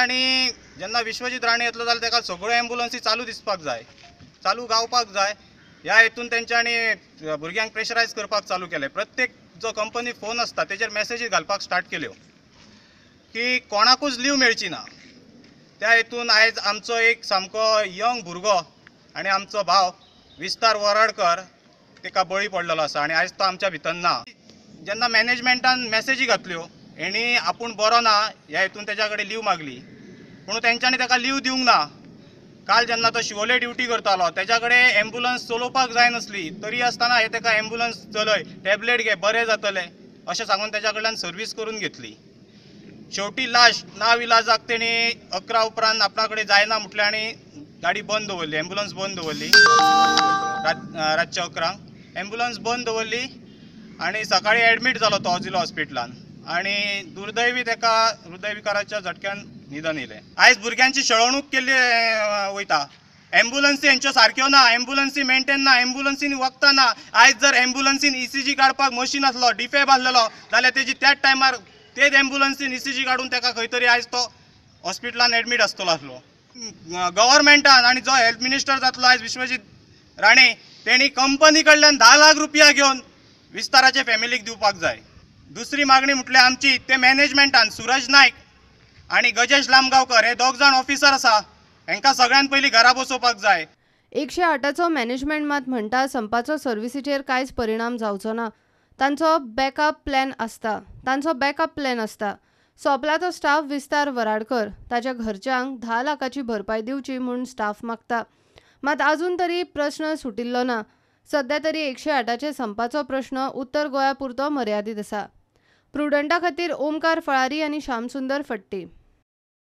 तेंच्यांनी जेन्ना विश्वजीत राणे येतलो जाल्यार ताका सगळ्यो एम्बुलन्सी चालू दिसपाक जाय, चालू गावपाक जाय. ह्या हेतून तेंच्यांनी भुरग्यांक प्रेशरायज करपाक चालू केलें. प्रत्येक जो कंपनी फोन आसता तेजेर मॅसेजी घालपाक स्टार्ट केल्यो की कोणाकूच लीव मेळची ना. त्या हेतून आयज आमचो एक सामको यंग भुरगो आनी आमचो भाव विस्तार वराडकर ताका बळी पडलेलो आसा आनी आयज तो आमच्या भितर ना. जेन्ना मॅनेजमेंटान मॅसेजी घातल्यो हेणी आपूण बरो ना ह्या हेतून तेज्या कडेन लीव मागली, पूण तेंच्यांनी ताका लीव दिवंक ना. काल जेन्ना तो शिवोले ड्युटी करतालो तेज्या कडेन एम्बुलन्स चलोवपाक जाय नासली, तरी आसतना हे ताका एम्बुलन्स चलय, टॅबलेट घे, बरें जातलें अशें सांगून तेज्या कडल्यान सर्वीस करून घेतली. शेवटी लास्ट ना विलाजाक तेणी 11 उपरांत आपणा कडेन जायना म्हटलें आनी गाडी बंद दवरली, एम्बुलन्स बंद दवरली. रातच्या 11 एम्बुलन्स बंद दवरली आनी सकाळी एडमीट जालो तो जिल्लो हॉस्पिटलान आनी दुर्दैवी ताका हृदयविकाराच्या झटक्यान निधन येयलें. आयज भुरग्यांची छळवणूक केल्ली वयता. एम्बुलन्सी हेंच्यो सारक्यो ना, एम्बुलन्सी मेंटेन ना, एम्बुलन्सीन वखदां ना. आयज जर एम्बुलन्सीन ECG काडपाक मशीन आसलो, डिफेब आसलेलो जाल्यार तेजी त्याच टायमार तेच एम्बुलन्सीन ECG काडून ताका खंय तरी आयज तो हॉस्पिटलान एडमीट आसतलो आसलो. गव्हर्मेंटान आनी जो हेल्थ मिनिस्टर जातलो आयज विश्वजीत राणे तेणी कंपनी कडल्यान 10 लाख रुपया घेवन विस्ताराचे फॅमिलीक दिवपाक जाय. दुसरी मागणी म्हटल्यार आमची ते मॅनेजमेंटान सुरज नायक आनी गजेश लामगांवकर हे दोग जाण ऑफिसर आसा, हेंकां सगळ्यान पयलीं घरा बसोवपाक जाय. 108चो मॅनेजमेंट मात म्हणटा संपाचो सर्विसीचेर कांयच परिणाम जावचो ना. तांचो बॅकअप प्लॅन आसता. सोंपला तो स्टाफ विस्तार वराडकर ताच्या घरच्यांक 10 लाखाची भरपाय दिवची म्हूण स्टाफ मागता. मात आजून तरी प्रश्न सुटिल्लो ना. सध्या तरी 108चे संपाचो प्रश्न उत्तर गोंया पुरतो मर्यादीत आसा. प्रुडंटा खातीर ओमकार फळारी आनी श्यामसुंदर फट्टी.